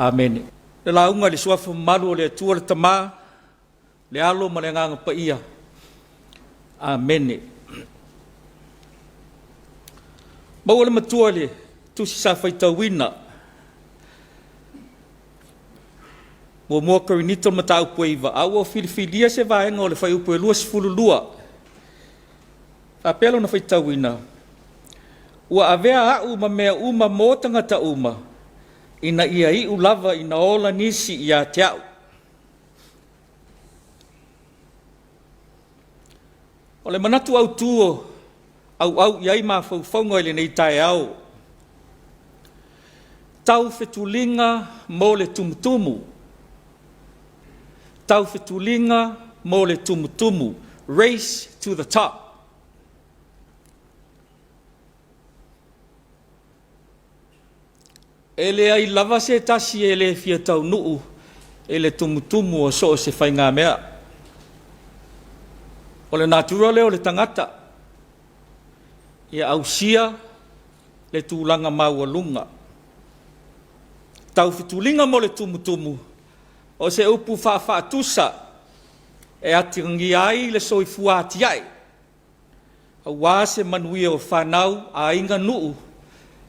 Amene. Le lauga i le suafa mamalu o le Atua le Tama, le Alo ma le Agaga Paia. Amene. Maua le matua i le tusi sa faitauina. Muamua Korinito mataupu e 9, a ua filifilia se vaega o le fuaiupu e 22. Faapea lona faitauina, Ua avea au ma mea uma mo tagata uma, ina ia iu lava ina ola nisi ia te au. O le manatu autu o auau i ai mafaufauga i lenei taeao, taufetuliga mo le tumutumu, taufetuliga mo le tumutumu, race to the top. E leai lava se tasi e le fia taunuu i le tumutumu o so o se faigamea. O le natura lea o le tagata, ia ausia le tulaga maualuga. Taufetuliga mo le tumutumu, o se upu faafaatusa e atagia ai le soifua atiae aua se manuia o fanau, aiga, nuu,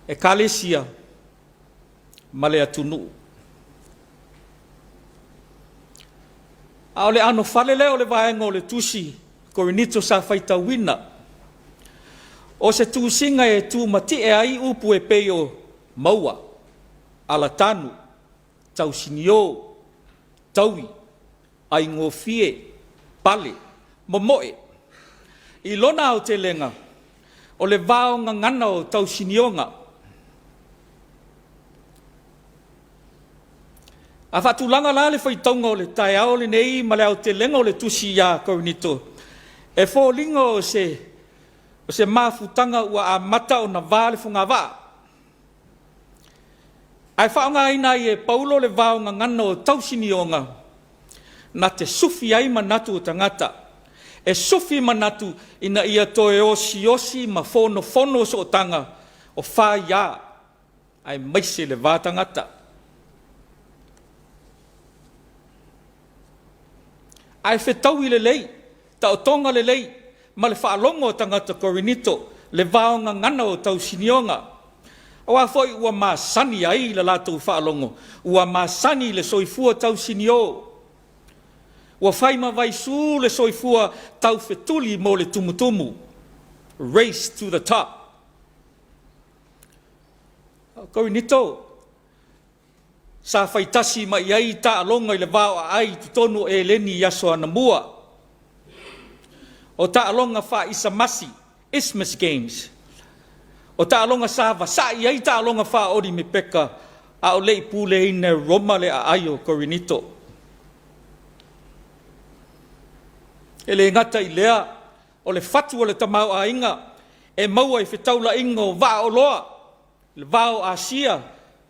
ekalesia ma le atunuu. A o le anofale lea o le vaega o le tusi Korinito sa faitauina, o se tusiga e tumatie ai upu e pei o maua, alatanu, tausinio, taui, aigofie, pale, momoe. I lona aotelega, o le vaogagana o tausinioga. A faatulaga la le faitauga o le taeao lenei ma le aotelega o le tusi ia Korinito, e foliga o se, o se mafutaga ua amata ona va le fogavaa. Ae faaaogaina ai e Paulo le vaogagana o tausinioga na te sufi ai manatu o tagata, e sufi manatu ina ia toe osiosi ma fonofono sootaga o faia aemaise le va tagata. Ae fetaui lelei, taotoga lelei ma le faalogo a tagata Korinito le vaogagana o tausinioga. Aua foi ua masani ai le latou faalogo, ua masani le soifua tausinio. Ua fai ma vaisu le soifua taufetuli mo le tumutumu. Race to the top. O Korinito, sa faitasi mai i ai taaloga i le va o aai i totonu o Eleni i aso anamua. O taaloga faaisamasi, Isthmus Games. O taaloga sa vasai ai taaloga faa-Olimipeka a o le i puleaina e Roma le aai o Korinito. E le gata i lea, o le fatu o le tamaoaiga e maua i fetaulaiga o vaaoloa le va o Asia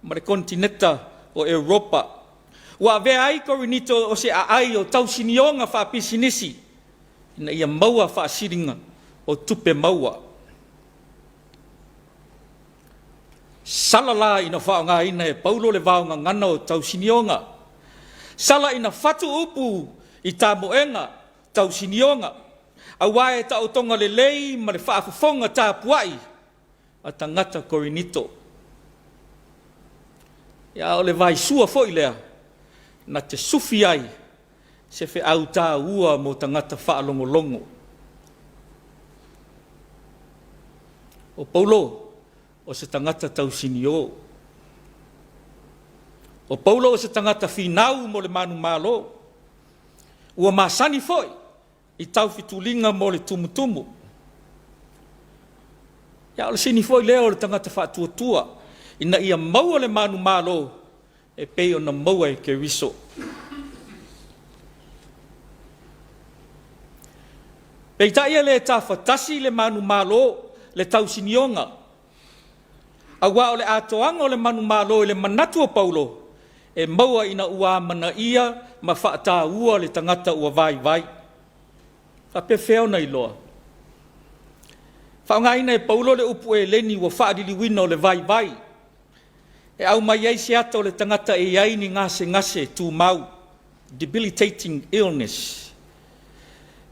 ma le konetineta o Europa. Ua avea ai Korinito o se aai o tausinioga faapisinisi ina ia maua faasiliga o tupe maua. Sala la ina faaaogaina e Paulo le vaogagana o tausinioga. Sala ina fatu upu i tamoega, tausinioga, aua e taotoga lelei ma le faafofoga tapuai a tagata Korinito. A o le vaisua foi lea na te sufi ai se feau taua mo tagata faalogologo. O Paulo, o se tagata tausinio. O Paulo o se tagata finau mo le manumalo. Ua masani foi i taufetuliga mo le tumutumu. Ia, o le sini foi lea o le tagata faatuatua ina ia maua le manumalo e pei ona maua e Keriso. Peitai e le tafatasi le manumalo, le tausinioga, aua o le atoaga o le manumalo i le manatu o Paulo, e maua ina ua amanaia ma faataua le tagata ua vaivai. Faapefea ona iloa? Faaaogaina e Paulo le upu Eleni ua faaliliuina o le vaivai. E aumai ai se ata o le tagata e i ai ni gasegase tumau, debilitating illness.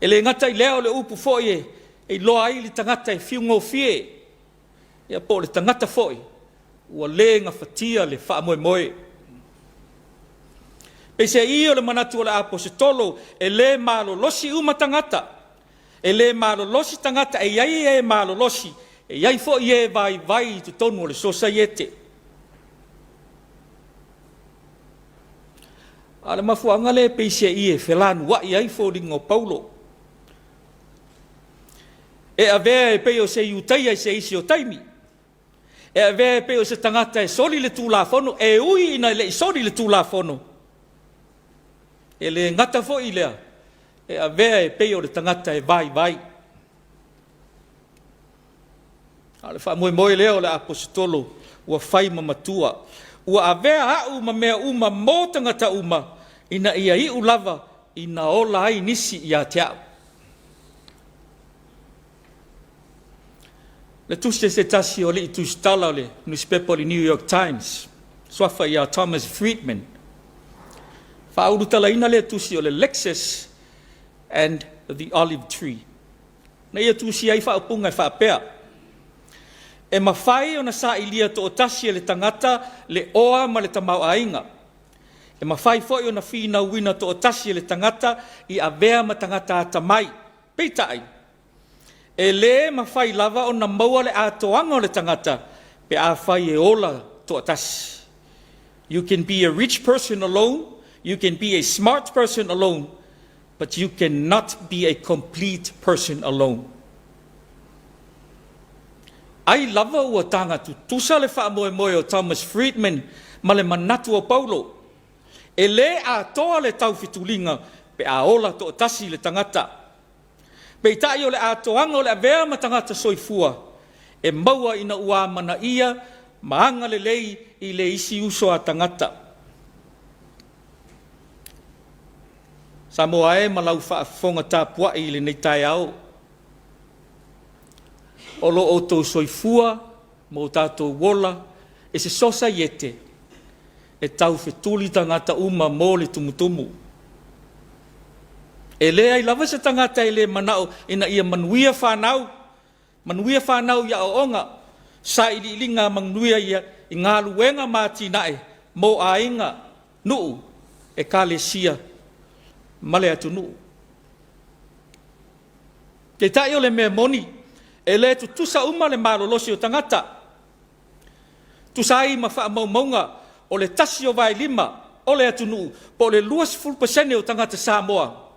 E le gata i lea o le upu foi e iloa ai le tagata e fiugofie, ia po o le tagata foi ua le gafatia le faamoemoe. Peiseai o le manatu o le Aposetolo, e le malolosi uma tagata. E le malolosi tagata, e i ai e malolosi, e i ai foi e vaivai i totonu o le sosaiete. A o le mafuaaga lea peiseai e felanuai ai foliga o Paulo. E avea e pei o se Iutaia i se isi o taimi, e avea e pei o se tagata e soli le Tulafono, e ui ina le i soli le Tulafono, e le gata foi i lea, e avea e pei o le tagata e vaivai. A o le faamoemoe lea o le Aposetolo ua fai ma matua, ua avea au ma mea uma mo tagata uma, ina ia iu lava ina ola ai nisi ia te au. Le tusi a se tasi o alii tusitala o le nusipepa o le New York Times, suafa ia Thomas Friedman, faaulutalaina lea tusi o le Lexus and the Olive Tree. Na ia tusia ai faaupuga e faapea, E mafai ona sailia toatasi e le tagata le oa ma le tamaoaiga. E mafai foi ona finauina toatasi e le tagata i avea ma tagata atamai. Peitai, e lē mafai lava ona maua le atoaga o le tagata pe afai e ola toatasi. You can be a rich person alone, you can be a smart person alone, but you cannot be a complete person alone. Ai lava ua taga tutusa le faamoemoe o Thomas Friedman ma le manatu o Paulo, e lē atoa le taufetuliga pe a ola toatasi le tagata. Peitai o le atoaga o le avea ma tagata soifua e maua ina ua amanaia ma agalelei i le isi uso a tagata. Samoa e ma lau faafofoga tapuai i lenei taeao, o lo outou soifua ma o tatou ola e se sosaiete e taufetuli tagata uma mo le tumutumu. E leai lava se tagata e le manao ina ia manuia fanau, manuia fanau i aoaoga, sailiiliga manuia i galuega ma atinae mo aiga, nuu, ekalesia ma le atunuu. Peitai o le mea moni, e le tutusa uma le malolosi o tagata. Tusa ai ma faamaumauga o le tasi o vaelima o le atunuu po o le 20% o tagata Samoa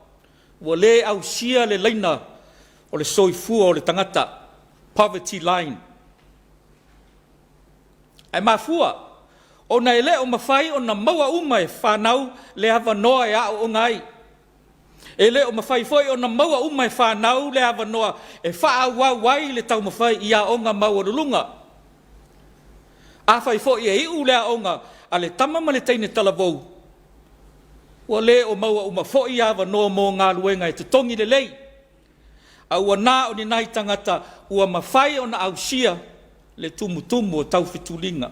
ua le ausia le laina o le soifua o le tagata, poverty line. Ae mafua ona e le o mafai ona maua uma e fanau le avanoa e aooga ai. E le o mafai foi ona maua uma e fanau le avanoa e faaauau ai le taumafai i aoga maualuluga. Afai foi e iu le aoga a le tama ma le teine talavou, ua le o maua uma foi avanoa mo galuega e totogi lelei, a ua na o ni nai tagata ua mafai ona ausia le tumutumu o taufetuliga.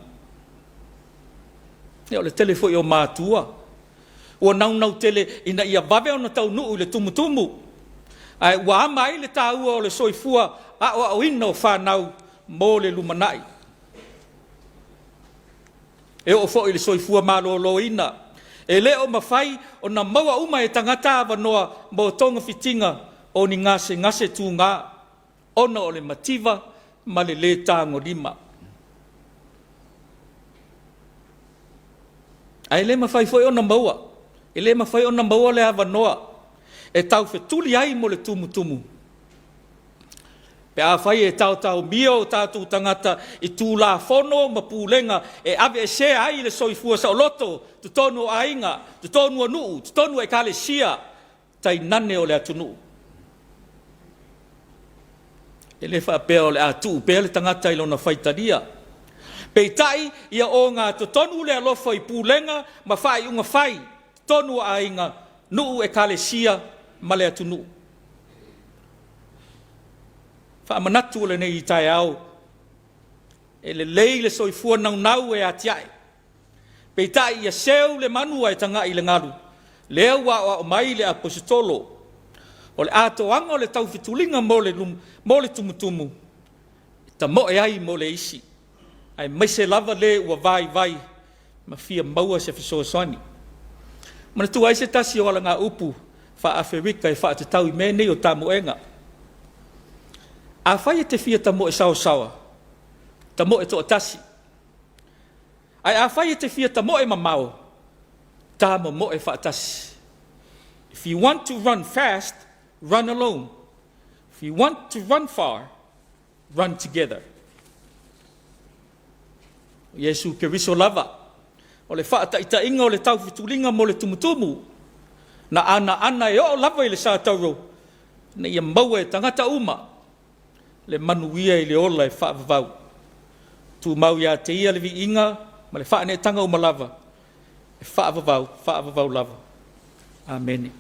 Ia, o le tele foi o matua ua naunau tele ina ia vave ona taunuu i le tumutumu, ae ua ama ai le taua o le soifua aoaoina o fanau mo le lumanai. E oo foi i le soifua maloloina, e le o mafai ona maua uma e tagata avanoa mo togafitiga o ni gasegase tuga ona o le mativa ma le lē tagolima. Ae le mafai foi ona maua, e le mafai ona maua le avanoa e taufetuli ai mo le tumutumu pe afai e taotaomia o tatou tagata i Tulafono ma pulega e aveesea ai le soifua saoloto totonu o aiga, totonu o nuu, totonu o ekalesia, tainane o le atunuu. E le faapea o le a tuu pea le tagata i lona faitalia. Peitai, ia ogatotonu le alofa i pulega ma faaiuga fai, totonu o aiga, nuu, ekalesia ma le atunuu. Faamanatu o lenei taeao, e lelei le soifua naunau e atiae. Peitai ia seu le manu ae tagai i le galu, lea ua aoao mai le Aposetolo. O le atoaga o le taufetuliga mo le, mo le tumutumu, e tamoe ai mo le isi, aemaise lava le ua vaivai ma fia maua se fesoasoani. Manatua ai se tasi o alagaupu faa-Aferika e faatatau i mea nei o tamoega. Afai e te fia tamoe saoasaoa, tamoe toatasi. Ae afai e te fia tamoe mamao, tamomoe faatasi. If you want to run fast, run alone. If you want to run far, run together. Iesu Keriso lava, o le faataitaiga o le taufetuliga mo le tumutumu, na anaana e oo lava i le satauro, ina ia maua e tagata uma le manuia i le ola e faavavau. Tumau ia te Ia le viiga ma le faaneetaga uma lava, e faavavau, faavavau lava. Amene.